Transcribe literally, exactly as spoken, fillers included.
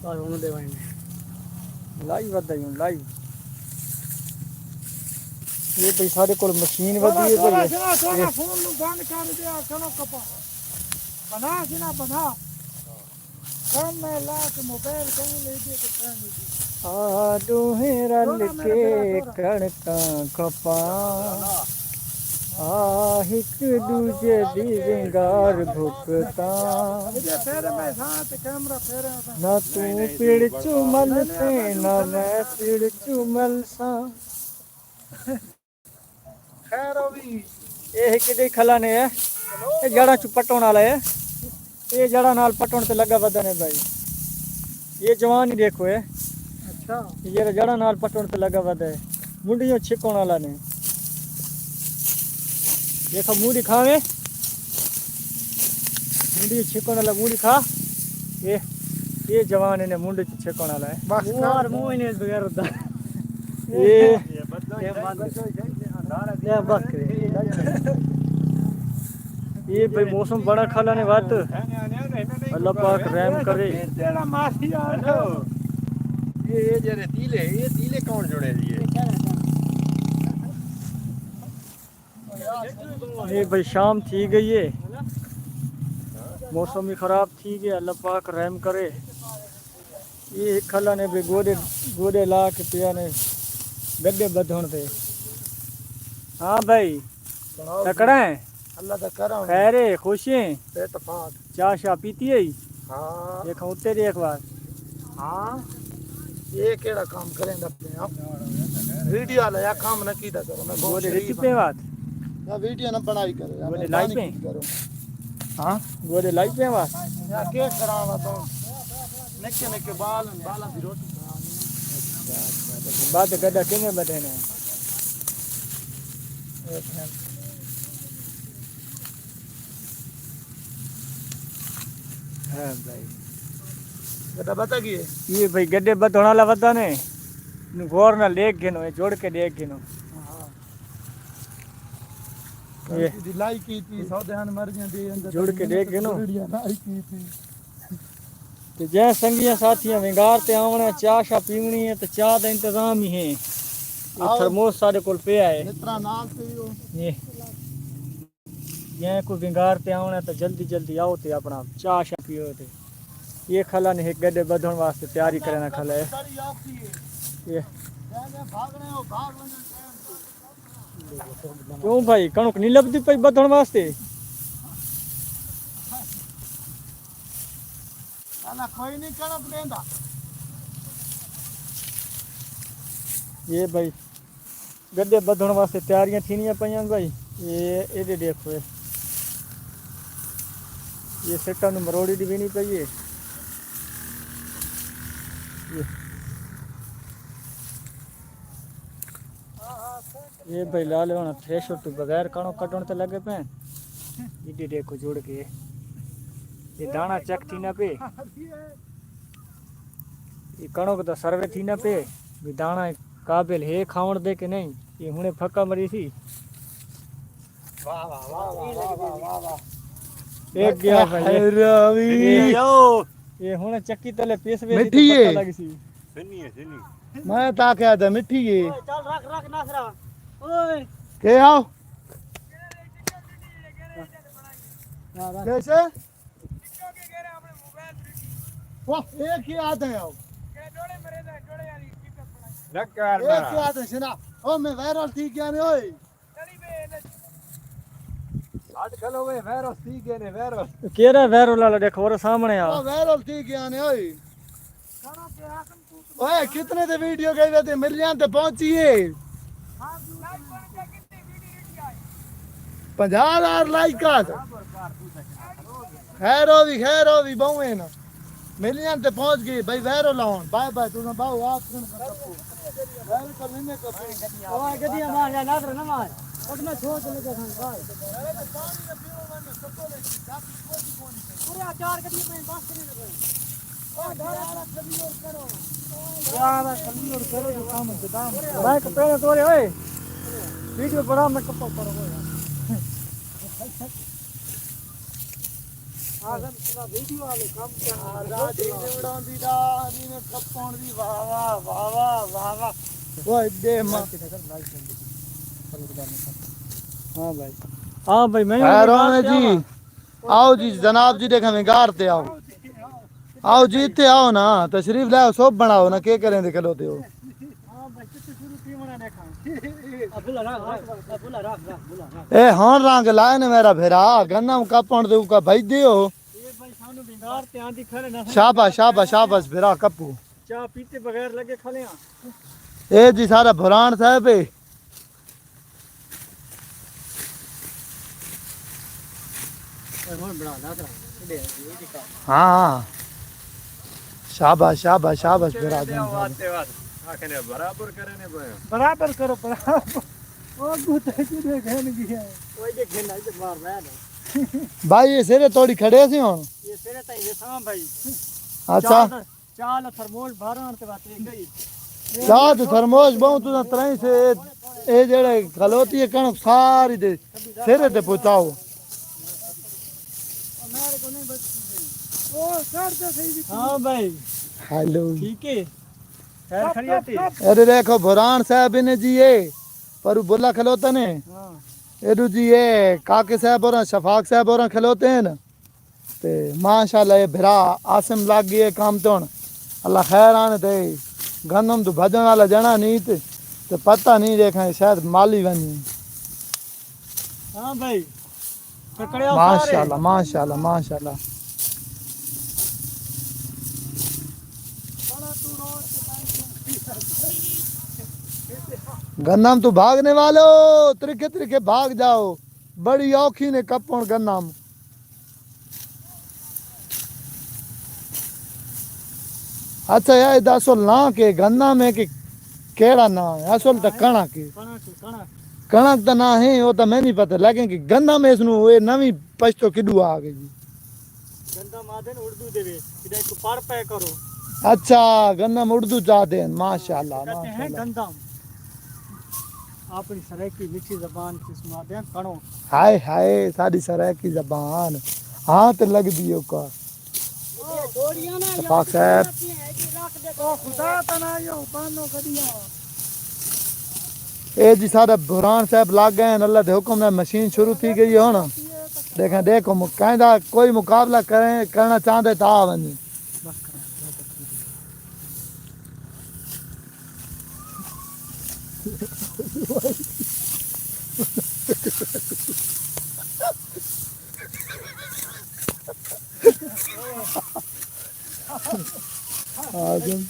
بس ہݨ ݙے ونڄ۔ لائی ودھا ہی ہݨ، لائی۔ یہ بھئی ساݙے کول مشین ودھی ہے بھئی۔ سونا، سونا، سونا، یہ فون نوں بند کر ݙے، آ کݨک کپا۔ بنا سنا، بنا۔ کم ہے لا کے موبائل کہیں لے دے تے کہیں لے دے۔ آ ݙوہیں رل کے کݨکاں کپاں، آ ہک ݙوجھے دی ونگار بھکتاں۔ ایݙے پھیرے میں ساں تے کیمرہ پھیرے آساں۔ نہ توں پڑ چمل سیں، نہ میں پڑ چمل ساں۔ خیر ہووی۔ اے ہک ݙے کھلا نے ہے۔ اے جڑاں چوں پٹوݨ والا ہے۔ اے جڑاں نال پٹوݨ تے لڳا ودن ہے بھائی۔ اے جوان ہی ݙیکھو ہے۔ اچھا۔ اے جڑاں نال پٹوݨ تے لڳا ودن ہے۔ منڈیوں چھکوݨ والا نے۔ ݙیکھو منڈی کھاویں۔ منڈی چھکوݨ والا منڈی کھا۔ اے، اے جوان نے منڈی چھکوݨ والا ہے۔ بس یار، کر۔ منہ ہی نہیں بغیر دا۔ اے۔ اے بند۔ اے بند۔ اے بھائی موسم بڑا کھلا نے وت۔ اللہ پاک رحم کرے۔ تیرا ماسی یار۔ ہیلو۔ اے، اے جڑے تیلے، اے تیلے کون جوڑے جی؟ اے بھائی شام تھی ڳئی ہے۔ موسم بھی خراب تھی ڳیا، اللہ پاک رحم کرے۔ اے ہک کھلا نے بھئی گوݙے، گوݙے لا کے پیا نے گݙے ٻدھݨ تے۔ ہاں بھائی، سݨاؤ جی۔ تکڑا ہے؟ اللہ دا کرم۔ خیر ہے، خوش ہیں؟ بے تفاق۔ چاہ شاہ پیتی ہے؟ ہاں۔ ݙیکھاں اتے ݙیکھ بار۔ ہاں۔ اے کیڑھا کم کریندا پیا؟ ویڈیو والا یا کم نہ کیتا کرو، میں بہت گوݙے ݙتی شریف پئے ہاں۔ وات؟ نہ ویڈیو نہ بݨائی کرو، گوݙے لائی مہربانی پئے؟ کیتی کرو۔ ہاں؟ گوݙے لائی پئے وات؟ یا کے کراواں توں؟ نکے نکے بال ہن، بالاں دی روٹی کھاواں۔ بعد گݙا کیویں ٻدھے نے؟ ہاں بھائی۔ گݙا ٻدھا کی ہے؟ یہ بھائی گݙے ٻدھݨ والا ودھا نے۔ نوں غور نال ݙیکھ گھنو، اے جوڑ کے ݙیکھ گھنو۔ ہاں۔ اے۔ دی لائی کیتی، سودے ہن مر ڳئے دے اندر جوڑ کے ݙیکھ گھنو۔ ویڈیو لائی کیتی۔ تے جے سنگیاں ساتھیاں ونگار تے آوݨا، چاہ شاہ پیوݨی ہے تے چاہ دا انتظام ہی ہے۔ اے آؤ۔ تھرموس ساݙے کول پیا ہے۔ مترا نال پیو۔ یہ۔ جے کوئی ونگار تے آوݨا تاں جلدی جلدی آؤ تے اپݨا چاہ شاہ پیو تے۔ یہ کھلا نے ہک گݙے ٻدھݨ واسطے تیاری کرݨا کھلا ہے۔ یہ۔ کیوں بھائی، کݨک نہیں لبھدی پئی ٻدھݨ واسطے؟ نہ، نہ، کوئی نہیں کݨک ݙیندا۔ یہ بھائی، گݙے ٻدھݨ واسطے تیاریاں تھیندیاں پئیاں بھائی۔ یہ ایݙے ݙیکھو، یہ سٹاں نوں مروڑی ݙیوݨی پئی ہے۔ یہ۔ یہ بھائی لال ہݨ تھریشر توں بغیر کݨک کڈݨ تے لڳے پئے۔ ایݙے ݙیکھو جڑ کے۔ یہ داݨا چیک تھیندا پئے۔ یہ کݨک دا سروے تھیندا پئے۔ بھی داݨا قابل ہے کھاوݨ دے کہ نہیں۔ یہ ہݨے پھکا مری سی۔ واہ، واہ، واہ۔ ایک گیا بھائی۔ راوی۔ یہ، یہ ہݨے چکی تلے پیس ویسی تے مٹھی پتہ ہے۔ لڳ سی۔ سنی ہے، سنی۔ میں تاں آکھیا تے مٹھی ہے۔ اوئے، چل رکھ، رکھ ناصرہ۔ اوئے۔ کے آؤ؟ کیسے؟ واہ، ایک ہی آتے ہیں آؤ۔ ایک ہی آتے ہیں سنا۔ او میں وائرل تھی گیا نے اوئے۔ ہٹ کھلو وے، وائرس تھی ڳئے نے، وائرس۔ کیڑھا وائرل والا؟ ݙیکھو، اور سامݨے آ۔ او وائرل تھی ڳئے نے، اوئے۔ اوئے، کتنے تے ویڈیو ڳئی وے تے ملین تے پہنچی ہے۔ پنجاہ ہزار لائک آ۔ خیر ہووی، خیر ہووی، ٻہوں ہے نا۔ ملین تے پہنچ ڳئی، بھائی وائرل آؤن۔ بائے بائے، تساں ٻہوں آپ سن کر رکھو۔ وائرل کر لینے کو۔ اوہ گڈیاں مار یا نادر نہ مار۔ اس میں چھوڑ کے لگا تھا بھائی۔ پورے چار گڈیاں میں بس کرنے لگے۔ اوہ یار، کبھی اور کرو۔ یار، کبھی اور کرو جو کام انتظام۔ بھائی، کپڑے توڑے ہوئے۔ ویڈیو بڑا میں کپڑ پڑ ہوئے۔ آزم سنا ویڈیو والے کم کیا؟ آزادی جوڑاں دی دا، جی نے کپن دی، واہ، واہ، واہ، واہ، واہ، واہ۔ اوئے، دے ماں۔ ہاں بھائی۔ ہاں بھائی، میں خیر ہو جی۔ آؤ جی، جناب جی، ݙیکھاں گار تے آؤ۔ آؤ جی، اتھے آؤ نا، تشریف لے آؤ، سوپ بݨاؤ نا، کے کریں دے کھلوتے ہو؟ اے ہݨ رنگ لائے نے میرا بھرا، گندم کپݨ دے اوکا بھڄدے ہو۔ شاباش، شاباش، شاباش بھرا کپو۔ چاہ پیتے بغیر لڳے کھلے ہاں۔ اے جی سارا بھران صاحب ہے۔ ہاں، ہاں۔ شاباش، شاباش، شاباش، برا جان، شاباش۔ برابر کرو، برابر۔ او گھن گیا ہے۔ بھائی، یہ سرے توڑی کھڑے سی ہن۔ یہ سرے تائیں ویساں بھائی۔ اچھا۔ چال تھرموش بھر آن تے بات ایک گئی۔ چاہ تے تھرموش بہوں تساں ترائیں سے، اے، اے جڑے کھلوتی ہے کݨک ساری دے سرے تے پہنچاؤ۔ ہاں بھائی۔ ہیلو۔ ٹھیک ہے۔ خیر خیریت ہے؟ ارے ݙیکھو بھران صاحب نے جی اے، پر بلا کھلوتا نے۔ ہاں۔ ایڈو جی اے کاکے صاحب اور شفاق صاحب اور کھلوتے ہیں نا۔ تے ماشاءاللہ اے بھرا عاصم لڳ ڳئے کم تے ہݨ اللہ خیر آنے تے گندم توں بھڄݨ والا ڄݨا نی تے، تے پتہ نی ݙیکھاں شاید مالی ونڄے۔ ہاں بھائی، پکڑیا سارے۔ ماشاءاللہ، ماشاءاللہ، ماشاءاللہ۔ گندم تو بھاگنے والو، ترکھے ترکھے بھاگ جاؤ، بڑی اوکھی نے کپݨ گندم۔ اچھا یار، ادا اصل ناں کے گندم ہے کہ کیڑا ناں ہے؟ اصل تاں کݨک ہے۔ کݨک، کݨک۔ کݨک تاں ناں ہے، او تاں میں نہیں پتہ، لیکن کہ گندم اس نوں اے نویں پشتو کݙو آ ڳئی جی؟ گندم آدن اردو دے وچ، ادا ایک پڑھ پے کرو۔ اچھا، گندم اردو چا دین، ماشاءاللہ، کہتے ہیں ماشاءاللہ۔ گندم۔ اپݨی سرائیکی مٹھی زبان کوں سݨا ݙیاں کݨک۔ ہائے ہائے، ساݙی سرائیکی زبان ہاں تے لڳدی اوکا۔ شفاق صاحب۔ او خدا تاں نہ، یو بانو گڈیاں۔ اے جی ساݙا بھران صاحب لڳ ڳئے ہن، اللہ دے حکم نال مشین شروع تھی ڳئی ہے ہݨ۔ ݙیکھاں، ݙیکھو، م-، کہیں دا کوئی مقابلہ کریں، کرݨا چاہندے تاں آ ونڄے۔ آدم۔